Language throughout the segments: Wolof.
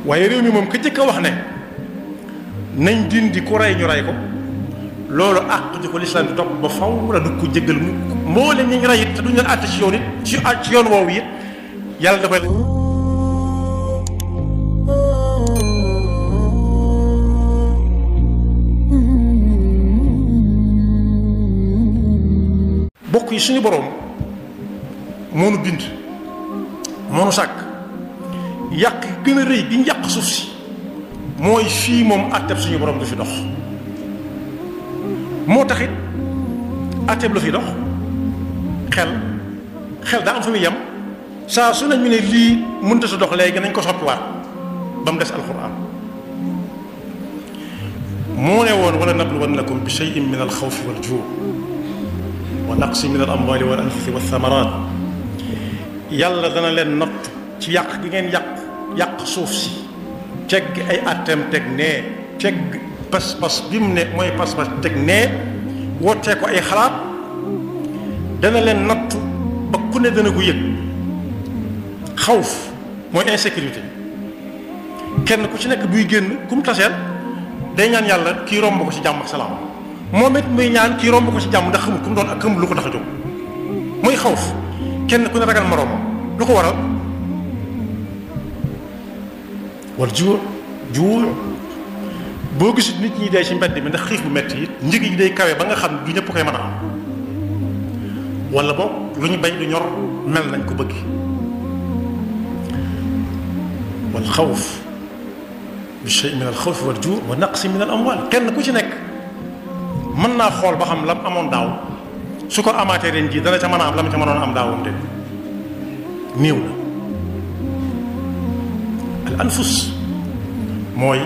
waaye réew mi moom ka jëkk a wax ne nañ dindi ku rey ñu rey ko loolu àq ji ko lislaam bi topp ba faw la du ko jéggal mu moo leen ñu rey it te duñu leen àtte ci yoon it ci yoon woowu it yàlla da koy bokk yi suñu boroom moo nu bind moo nu sàkk yàq gën a rëy bi ñu yàq suuf si mooy fii moom àtteb suñu boroom du fi dox moo taxit àtteb lu fi dox xel daa am fa muy yem saa su nañ ñu ne lii mënta sa dox léegi nañ ko soppiwaat ba mu des alxuraan moo ne woon wala nabluwannakum bi shay'in min alxawfi wal juu wa naqsi min al amwali wal anfusi wa thamaraat yàlla dana leen natt ci yàq gi ngeen yàq suuf si teg ay atteem teg nee teg pas-pas bi mu ne mooy pas-pas teg nee wootee ko ay xalaat dana leen natt ba ku ne dana ko yëg xawf mooy insécurité kenn ku ci nekk buy génn ku mu taseel day ñaan yàlla kii romb ko ci jàmm ak salaam moom it muy ñaan kii romb ko ci jàmm ndax xamul ku mu doon ak xamul lu ko tax a jóg muy xawf kenn ku ne ragal moroomam lu ko waral wal juu boo gisul nit ñi dee ci mbedd mi ndax xiif bu metti it njëg yi day kawe ba nga xam du ñëpp koy mën a am wala boog lu ñu bay du ñor mel nañ ko bëgg wal xawf bi shay min al xawf wal juu wa naqsi min al amwal kenn ku ci nekk mën naa xool ba xam lam amoon daaw su ko amaatee ren jii dana ca mën a am lam ca mënoon am daawam de néew na al anfus mooy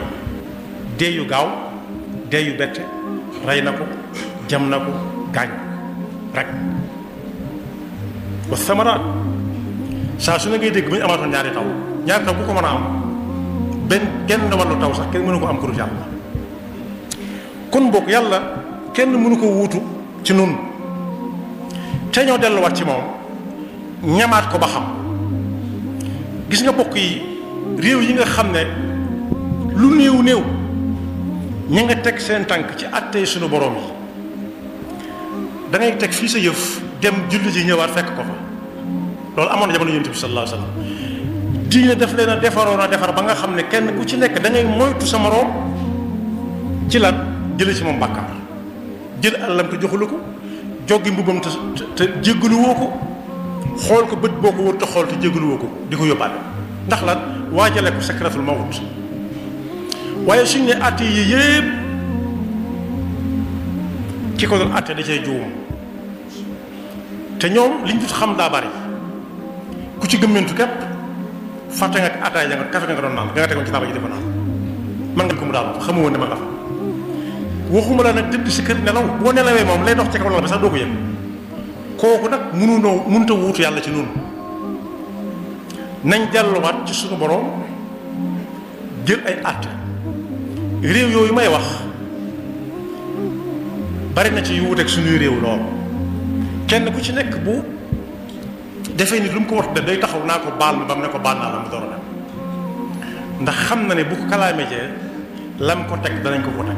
dee yu gaaw dee yu bette rey na ko jam na ko gaañ rek wa samaraat saa su ne ngay dégg bu ñu amaatoon ñaari taw bu ko mën a am benn genn wàllu taw sax kenn mënu ko am kurut yàlla kon bokk yàlla kenn mënu ko wuutu ci nun te ñoo delluwaat ci moom ñamaat ko ba xam gis nga bokk yi réew yi nga xam ne lu néew ña nga teg seen tànk ci àttee suñu borom yi da ngay teg fii sa yëf dem julli ji ñëwaat fekk ko fa loolu amoon na jamono yonent bi sallallahu alayhi wa sallam diine daf leen a defaroon a defar ba nga xam ne kenn ku ci nekk da ngay moytu sa moroom ci lan jële ci moom bàkkaar jël àllam te joxulu ko joggi mbubbam te jéggalu woo ko xool ko bët boo ko wër te xool te jéggalu woo ko di ko yóbbaale ndax lan waajale ko sakratul mawt waaye suñ ne àtte yi yépp ki ko doon àtte da cay juum te ñoom liñ dut xam daa bari ku ci gëmmentu képp fàtte nga ataay ja nga kafe nga doon naan nga tegoon ci taabal ji di ko naan man nga ko mu daal xamu woon ne man la fa waxuma la nag tëdd si kër nelaw boo nelawee moom lay dox ci kaw lal bi sax doo ko yëg kooku nag mënta wuutu yàlla ci noonu nañ delluwaat ci suñu borom jël ay àtte réew yooyu may wax bari na ci yu wuteeg suñuy réew lool kenn ku ci nekk bu defee nit lu mu ko war def day taxaw naa ko baal ma ba mu ne ko baal naa la mu door a dem ndax xam na ne bu ko kalaamee jee lam ko teg danañ ko teg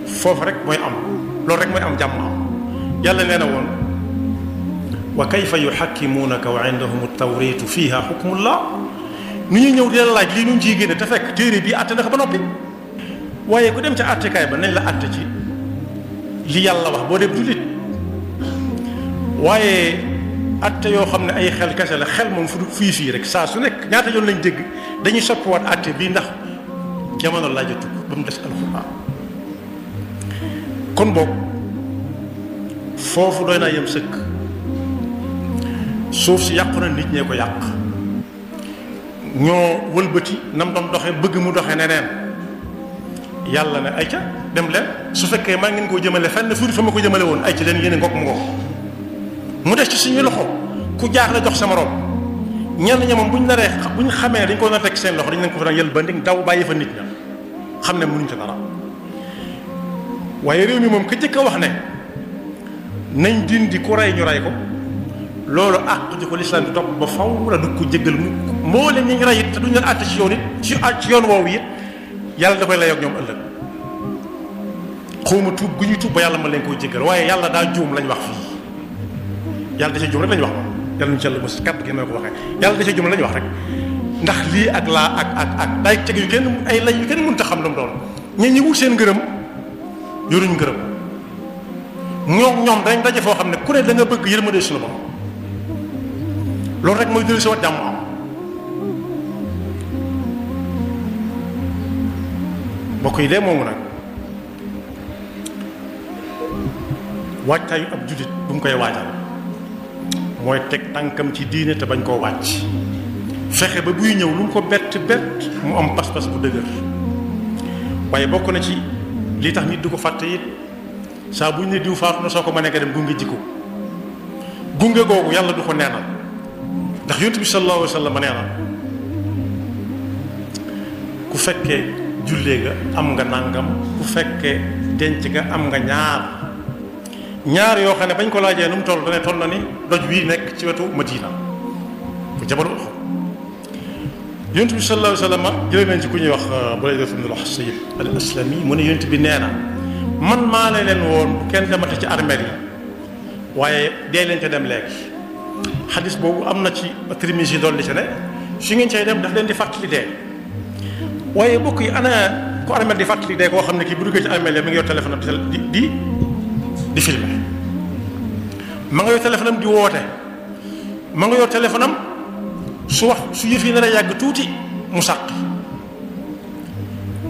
foofu rek mooy am loolu rek mooy am jàmm am yàlla nee na woon wa kayfa yuhakkimuunaka wa indahum tawritu fiha hukmullah nu ñuy ñëw di la laaj lii nu ciy génne te fekk téere bii àtte na ko ba noppi waaye ku dem ca àttekaay ba nañ la àtte ci li yàlla wax boo dem jullit waaye àtte yoo xam ne ay xel kese la xel moom fu fii rek saa su nekk ñaata yoon lañ dégg dañuy soppiwaat àtte bii ndax jamono laajatu ko ba mu des alxuraan kon boog foofu doy naa yem sëkk suuf si yàqu na nit ñee ko yàq ñoo wëlbati nam doon doxe bëgg mu doxe neneen yàlla ne ay ca dem leen su fekkee maa ngeen koo jëmale fenn fu fa ma ko jëmale woon ay ci leen yéene ngoog mu ngoog mu des ci suñu loxo ku jaax la jox sa morom ñenn ña moom bu ñu naree bu ñu xamee dañ ko na teg seen loxo dañ leen ko fa daan yël ba ndig daw bàyyi fa nit ña xam ne mënuñ ca dara waaye réew mi moom ka jëkk a wax ne nañ dindi ku rey ñu rey ko loolu àq ji ko lislaam di topp ba faw la du ko jéggal moo leen ñi ngi rey it te duñu leen àtte ci yoon it ci yoon woowu it yàlla da koy lay ak ñoom ëllëg xawma tuub gu ñuy tuub ba yàlla ma leen koo jéggal waaye yàlla daa juum lañ wax fii yàlla da ca juum rek lañ wax moom yàlla ñu ci yàlla mos kàddu gi ma ko waxee yàlla da ca juum lañ wax rek ndax lii ak laa ak day teg yu kenn ay lay yu kenn mënut a xam lu mu doon ñi wut seen ngërëm yoruñ ngërëm ñoom dañ daje foo xam ne ku ne da nga bëgg yërmande suñu borom loolu rek mooy dellu si wat jàmm am mbokk yi dee moomu nag waajtaayu ab jullit bu mu koy waajal mooy teg tànkam ci diine te bañ koo wàcc fexe ba buy ñëw lu mu ko bett mu am pas-pas bu dëgër waaye bokk na ci li tax nit du ko fàtte it saa bu ñu ne diw faatu na soo ko mënee nga dem gunge jikko gunge googu yàlla du ko neenal ndax yonent bi sallallahu alayhi wa sallam nee na ku fekkee jullee nga am nga nàngam ku fekkee denc nga am nga ñaar yoo xam ne bañ ko laajee nu mu toll dane toll na ni doj bii nekk ci wetu Madina bu jabalu yonent bi sallallahu alayhi wa sallam jëlee nañ ci ku ñuy wax Burayda ibn al-Husayb al-Aslami mu ne yonent bi nee na man maa ne leen woon bu kenn demate ci armeel yi waaye dee leen ca dem léegi xadis boobu am na ci Tirmisi dolli ci ne su ngeen cay dem daf leen di fàttali dee waaye bokk yi ana ko armeel di fàttali dee koo xam ne kii bu duggee ci armeel yi mi ngi yor téléphone am di filmer ma nga yor téléphone am di woote ma nga yor téléphone am su yëf yi nar a yàgg tuuti mu sàq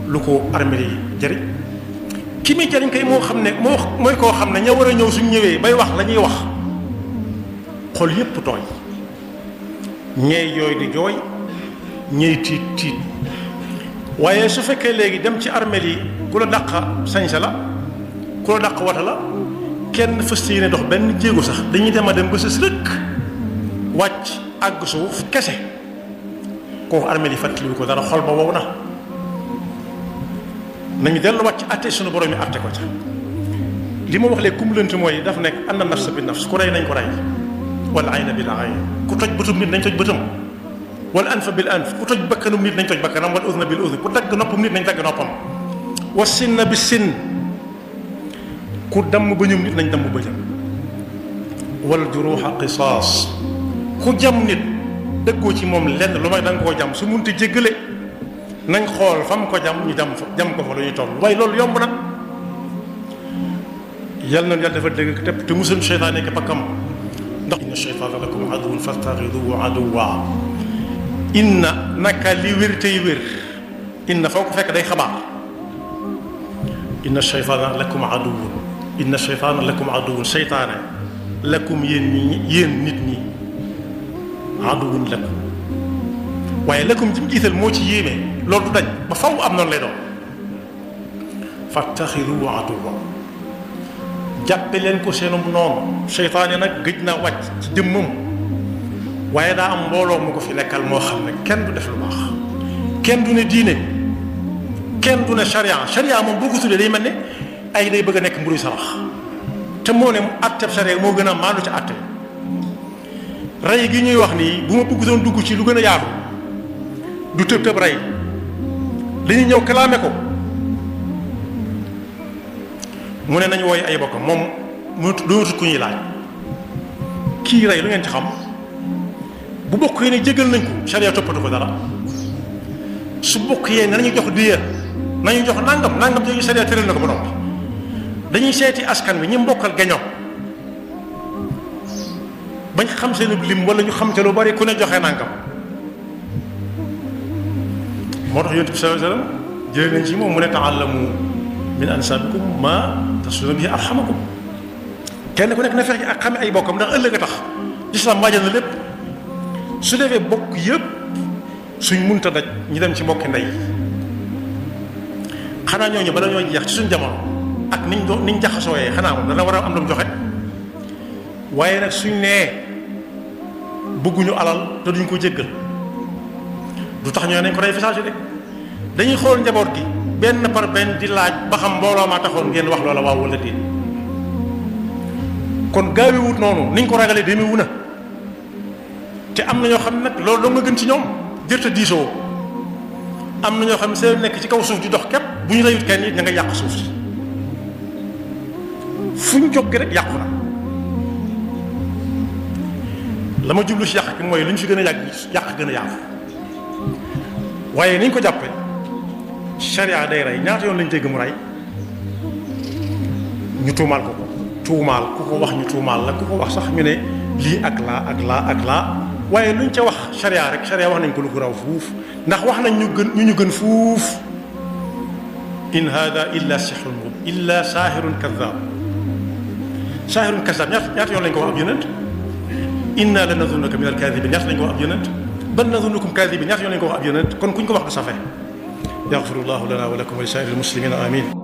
lu ko armeel yi jëriñ ki muy jëriñ kay moo xam ne mooy koo xam ne ña war a ñëw suñ ñëwee bay wax la ñuy wax xol yépp tooy ñeey yooyu di jooy ñeey tiit waaye su fekkee léegi dem ci armeel yi ku la dàq sañse la ku la dàq wata la kenn fës yéene dox benn jéego sax dañuy dem a dem ba sës rëkk wàcc àgg suuf kese kooku armeel yi fàttaliwu ko dara xol ba wow na nañu delluwaat ci àtte suñu borom yi àtte ko ca li ma wax léegi kumulante mooy daf nekk anna nafs bi nafs ku rey nañ ko rey wala ayna bil ayn ku toj bëtum nit nañ toj bëtam wala anfa bil anf ku toj bakkanum nit nañ toj bakkanam wala udna bil udni ku dagg noppam nit nañ dagg noppam wa sinna bi sinn ku damm bëñum nit nañ damm bëñam wal juruha qisaas ku jam nit dëggoo ci moom lenn lu may da nga koo jam su munti jéggale nañ xool fam ko jam ñu jam ko fa lu ñuy toll waaye loolu yomb na yal na yàlla dafa dëgg te musal seytaan nekk bakkam ndax inna sheytaana lakum aduwwun fattaxiduhu aduwwa inna naka li wér tey wér inna foo ko fekk day xabaar inna sheytaana lakum aduwwun inna sheytaana lakum aduwwun seytaane lakum yéen nit ñi aduwwun lakum waaye lakum ji mu jiital moo ci yéeme loolu du dañ ba faw am noonu lay doon fattaxiduhu aduwwa jàppe leen ko seenum noonu seytaane nag gëj na wàcc ci jëmmam waaye daa am mbooloo mu ko fi nekkal moo xam ne kenn du def lu baax kenn du ne diine kenn du ne charia moom boo ko tuddee day mel ne ay day bëgg a nekk mburuy sarax te moo ne atteb charia moo gën a maandu ci atte rey gi ñuy wax nii bu ma bëgg doon dugg ci lu gën a yaatu du tëb tëb rey dañuy ñëw kalaame ko mu ne nañu wooy ay bokkam moom mu doonatut ku ñuy laaj kii rey lu ngeen ci xam bu bokk yee ne jégal nañ ko charia toppatu ko dara su bokk yee ne nañu jox diya nañu jox nangam jooju charia tëral na ko ba noppi dañuy seeti askan wi ñi mbokkal gaño bañ xam seen lim wala ñu xam te lu bari ku ne joxe nangam moo tax yonent bi sallallahu alayhi wa sallam jëlee nañ ci moom mu ne ta'allamu min ansaabikum ma tasuna bihi arhamakum kenn ku nekk na fexe ak xame ay bokkam ndax ëllëg a tax lislaam waajal na lépp su defee bokk yëpp suñ munta daj ñu dem ci mbokki ndey xanaa ñooñu bala ñoo jeex ci suñ jamono ak niñ jaxasooyee xanaa moom dana war a am lu mu joxe waaye nag suñ nee bëgguñu alal te duñ ko jéggal du tax ñoo nañ ko rey fisage rek dañuy xool njaboot gi benn par benn di laaj ba xam mbooloo maa taxoon ngeen wax loola waaw wala déet kon gaawi wut noonu niñ ko ragalee demee wu na te am na ñoo xam ne nag loolu nga gën ci ñoom jërta diisoo am na ñoo xam ne seen nekk ci kaw suuf di dox képp bu ñu reyut kenn it ña nga yàq suuf si fu ñu jóg rek yàqu na. la ma jublu si yàq ki mooy lu ñu fi gën a yàq gën a yaatu waaye ni ñu ko jàppe charia day rey ñaata yoon lañ dégg mu rey ñu tuumaal ko tuumaal ku ko wax ñu tuumaal la ku ko wax sax ñu ne lii ak laa ak laa ak laa waaye luñ ca wax charia rek charia wax nañ ko lu ko raw fuuf ndax wax nañ ñu gën fuuf in hada illa sihrun mubin illa saahirun kadab saahirun kadab ñaata yoon lañ ko wax ab yonent inna la nazunnaka min al-kaadibin ñaata lañ ko wax ab yonent bal nazunnukum kaadibin ñaata yoon lañ ko wax ab yonent kon kuñ ko wax du safe yaxfirullahu lana wa lakum wa li saa'iril muslimina amin